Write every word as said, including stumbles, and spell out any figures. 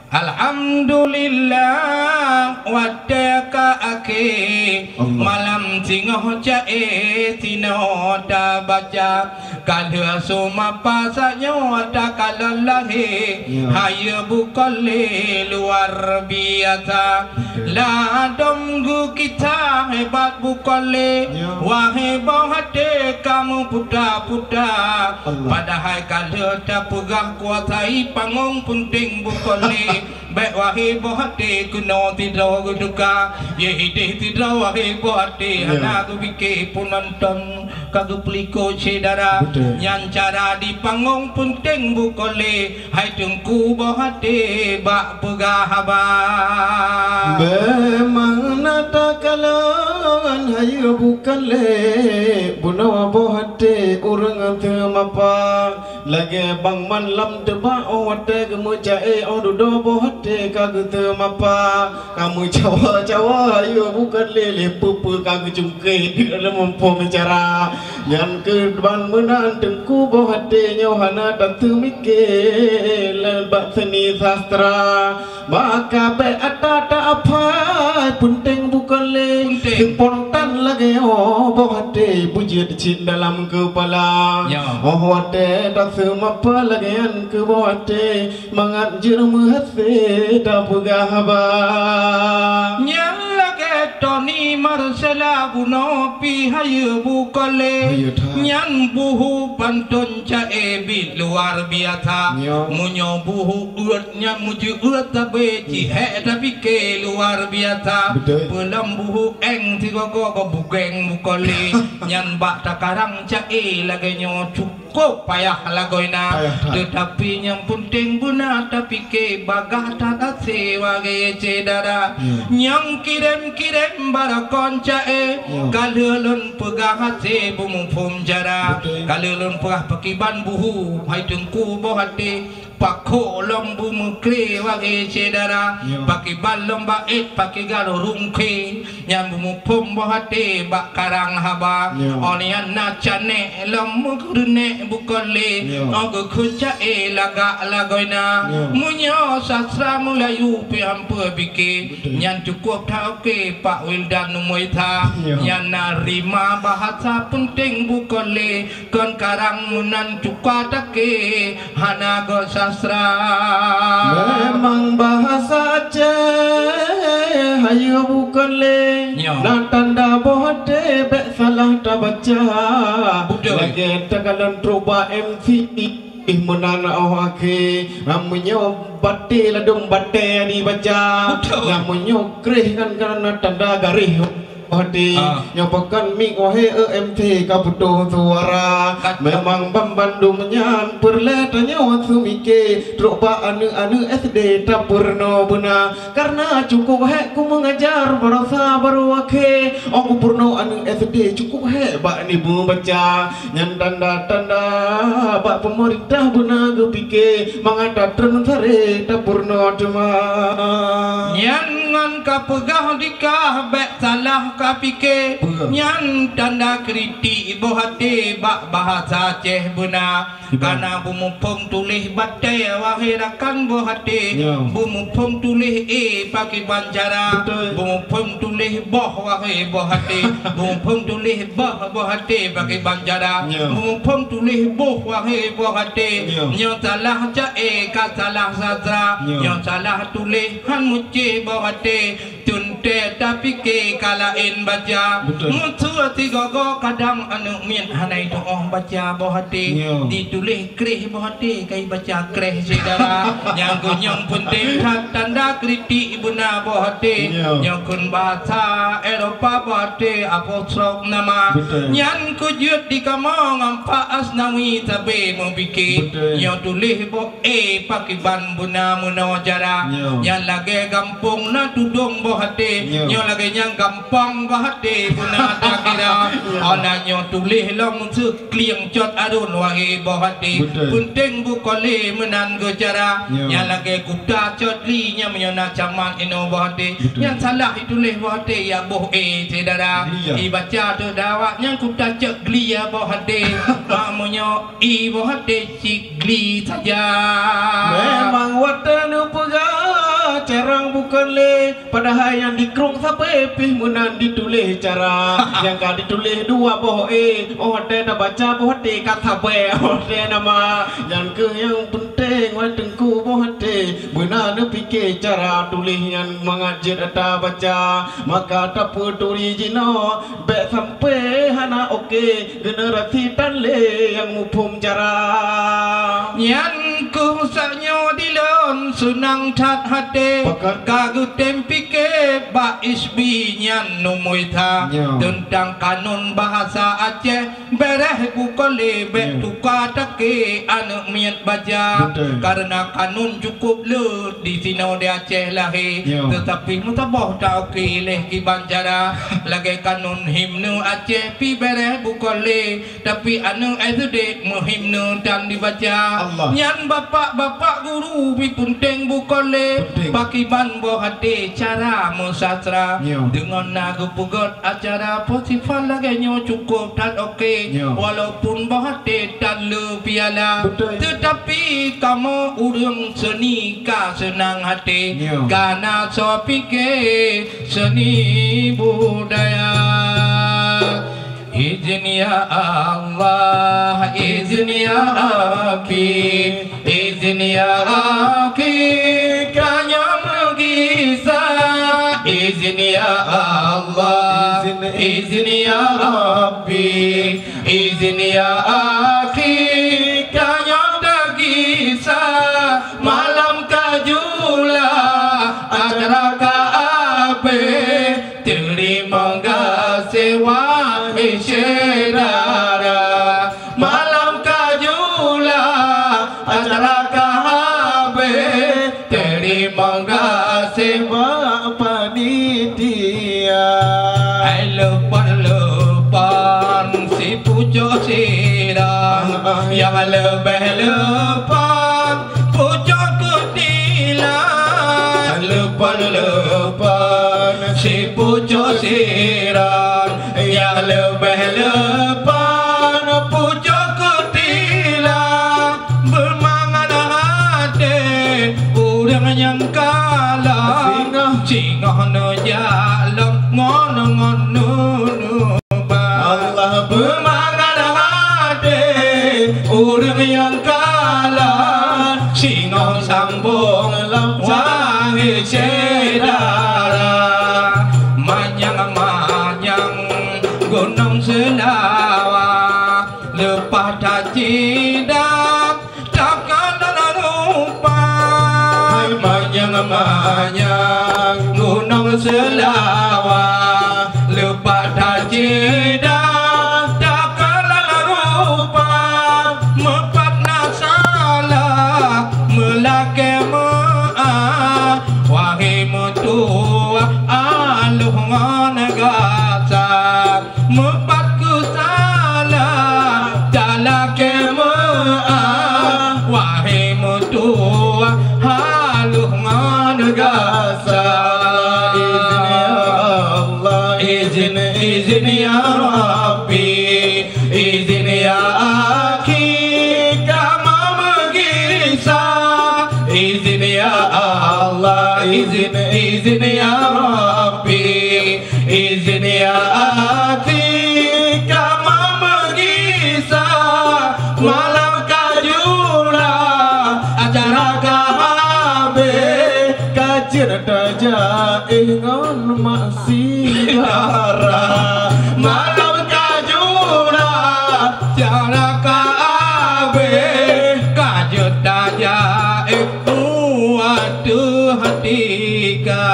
Alhamdulillah, watèe ka akhé Allah. Malam singoh ca'é sinoe tabaca. Ka lheueh sumapa saat nyoe takalon lahé. Ya. Hayeue bukon lé luar biasa. Betul. Ladôm geukisah hebat bukon lé. Ya. Wahé boh até ka meuputa-puta. Allah. Padahai ka lheueh tapeugah kuasai pangong peunteng bukon lé. Bèk wahé boh até keunoe sidroe geuteuka, yeh idéh sidroe wahé boh até. Ya. Hana geupike peunonton ka geupeulikot syedara. Betul. Nyan cara di pangong peunteng bukon lé, hai teungku boh até bak peugah haba. Memang na takalon hayeue bukon lé, bunoe boh até ureueng teumapa. Lagèe bang man lam teubak, 'oh watèe geumeuca'é 'oh dudoe boh até ka geuteumapa. Ka meucawa-cawa hayeue bukon lé, lé peue-peue ka geucungké lam muphom cara. Nyan keuh ban meunan teungku boh até nyoe hana tateumike lé bak seni sastra. Maka bèk ata ta-aphai peunteng bukon lé. Peunteng. Spontan lagèe 'oh boh até beujeuet cit dalam keupala. Ya. 'Oh watèe taseumapa lagèe nyan keu boh até, mangat jeuet meuhasé tapeugah haba. Nyan lagèe Tony Marcella bunoe pih hayeue bukon lé. Hayeue that. Nyan buhu pantôn ca'é bit luar biasa. Ya. Meunyoe buhu uet nyan meujeuet sabé, cihek tapike luar biasa. Betul. Peulom buhu éng sigogo bak bugeng bukon lé. Nyan bak takarang ca'é lagèe nyoe cukôp payah lagoena. Payah that. Teutapi nyang peunteng beuna tapike bagaih that hasé wahé syedara. Ya. Nyang kirém-kirém barokon ca'é. Ya. Ka lheueh lôn peugah hasé beumuphom cara. Betul. Ka lheueh lôn peugah pakiban buhu, hai teungku boh até. Pakôk lom beumeukré wahé syedara, ya, pakiban lom bak ék, pakiban rungkhé, nyan beumuphom boh até bak karang haba. Ya. 'Oh nyan na canék lom meureunèk bukon lé, ya, 'oh geukheun ca'é lagak lagoena. Ya. Meunyoe sastra Meulayu pih amphon pike, betul, nyan cukôp that oké Pak Wildan Numoita. Ya. Nyan na rima bahasa peunteng bukon lé, kon karang meunan cuka take hana go sastra. Memang bahasa Aceh hayeue bukon lé. Nyo. Na tanda boh até bèk salah tabaca. Betul. Lagèe takalon trok bak M C ih meunan 'oh akhé. Meunyoe baté ladôm batèe dibaca. Betul. Meunyoe kréh kan, kan na tanda garéh. Hati, ah, nyoe pakon mik wahé E M T ka putôh suara. Ka- Memang banmandum nyan peureulèe tanyoe seumike, trok bak aneuk-aneuk S D tapeurunoe beuna. Karena cukup hék ku meungajar baroesa barô akhé, 'oh ku peurunoe aneuk S D cukup hék bak ni meubaca. Nyan tanda-tanda bak peumeurintah beuna geupike, mangat tatrön saré tapeurunoe teuma. Nyan ngon ka peugah dikah bèk salah ka pike. Peue? Nyan tanda kritik boh até bak bahasa Aceh beuna. Kiban. Kana beumuphom tuléh batèe wahé rakan boh até. Ya. Beumuphom tuléh é pakiban cara. Betul. Beumuphom tuléh boh wahé boh até. Beumuphom tuléh boh boh até pakiban cara. Ya. Beumuphom tuléh boh wahé boh até. Ya. Nyoe salah ca'é ka salah sastra. Ya. Nyoe salah tuléh han meucé boh até. Teuntèe tapike ka laén baca. Betul. Meuseu sigogo kadang aneuk miet hana jitu'oh baca boh até. Nyo. Dituléh kréh boh até, ka jibaca kréh syedara. Nyang geuh nyoe peunteng that tanda kritik beuna boh até. Nyo. Nyoe kheun bahasa Eropa boh até apostrof nama. Betul. Nyan kujeuet di kamoe ngon Pak Asnawi sabe meupike. Betul. Nyoe tuléh boh é pakiban beuna meunoe cara. Nyo. Nyan lagèe gampông na tudong boh até. Nyo. Nyoe lagèe nyan gampông boh até beuna takira. Nyo. Ona nyoe tuléh lom seuklieng cot arôn wahé boh até. Betul. Peunteng bukon lé meunan geucara. Nyo. Nyan lagèe kuta cot li nyan meunyoe na camat inoe boh até. Betul. Nyan salah ituléh boh até ya boh é syedara. Iya. Ibaca teuh dawat nyan kuta cot glia boh até. Mak meunyoe I boh até cit gli saja. Memang watèe neupeugah Lé, padahai nyang di krueng sabe pih meunan dituléh cara. Nyang ka dituléh dua boh e, oh watèe tabaca boh até ka sabe, oh watèe nama. Nyan keuh nyang peunteng, wahai Teungku, boh até beuna neupike cara tuléh nyan mangat jeuet ata baca. Maka tapeuturi jinoe, bèk sampoe hana oke generasi tan lé nyang muphom cara. Nyan keuh saat nyoe di lôn seunang that até. Pakat. Ka geutem pike bak S B nyan neumui that. Nyo. Teuntang kanun bahasa Aceh, bèrèh bukon lé bèk, nyo, tuka takée aneuk miet baca. Beutôi. Kareuna kanun cukup le di sinoe di Aceh lahé. Nyo. Teutapi meusaboh taoke lé kiban cara lagèe kanun himne Aceh pih bèrèh bukon lé. Tapi aneuk S D meuhimne tan dibaca. Allah. Nyan bapak-bapak guru pih peunteng bukon lé. Peunteng. Pakiban boh até cara meusastra. Nyo. Deungon na geupeugèt acara festival lagèe nyoe cukup that oke. Nyo. Walaupun boh até tan le piala. Beutôi. Teutapi kamoe ureueng seuni ka seunang até. Nyo. Ka na soe pike seuni budaya. Izin ya Allah, izin ya Rabbi, izin ya Rabbi, ka nyoe meugisa. Izin ya Allah, izin, izin ya Rabbi, izin ya Rabbi, ka nyoe meugisa. Malam ka jula, acara ka abéh. Teurimong gaséh wahé syedara, malam ka jula, acara ka habéh. Teurimong gaséh bak panitia. Hai leupon-leupon sipucok sira, nyang leubeh-leupon pucok kutilang, leupon-leupon sipucok sira, nyang leubeh-leupon pucok kutilang. Beumangat até ureueng nyang kalah, singoh, singoh neujak lom ngon, ngon nunu. Allah beumangat até ureueng nyang kalah, singoh sambong lom wahé syedara. Manyang-manyang gunong Seulawah, leupah that cit dak takalon rupa. Hai manyang-manyang gunong Seulawah, leupah that cit dak takalon rupa. Meupat na salah meulakée meuáh, wahé meutuwah aloh ngon gasa. Meupat keu salah talakée meuáh, wahé meutuwah aloh ngon gasa. Izin ya Allah, izin, izin ya Rabbi, izin ya akhi, kamoe meugisa. Izin ya Allah, izin, izin ya Rabbi, izin ya akhi, kamoe meugisa. Malam ka jula, acara ka habéh, ka jeuet tajak éh ngon mak syedara. Malam ka jula, acara ka habéh, ka jeuet tajak éh u ateueh tika.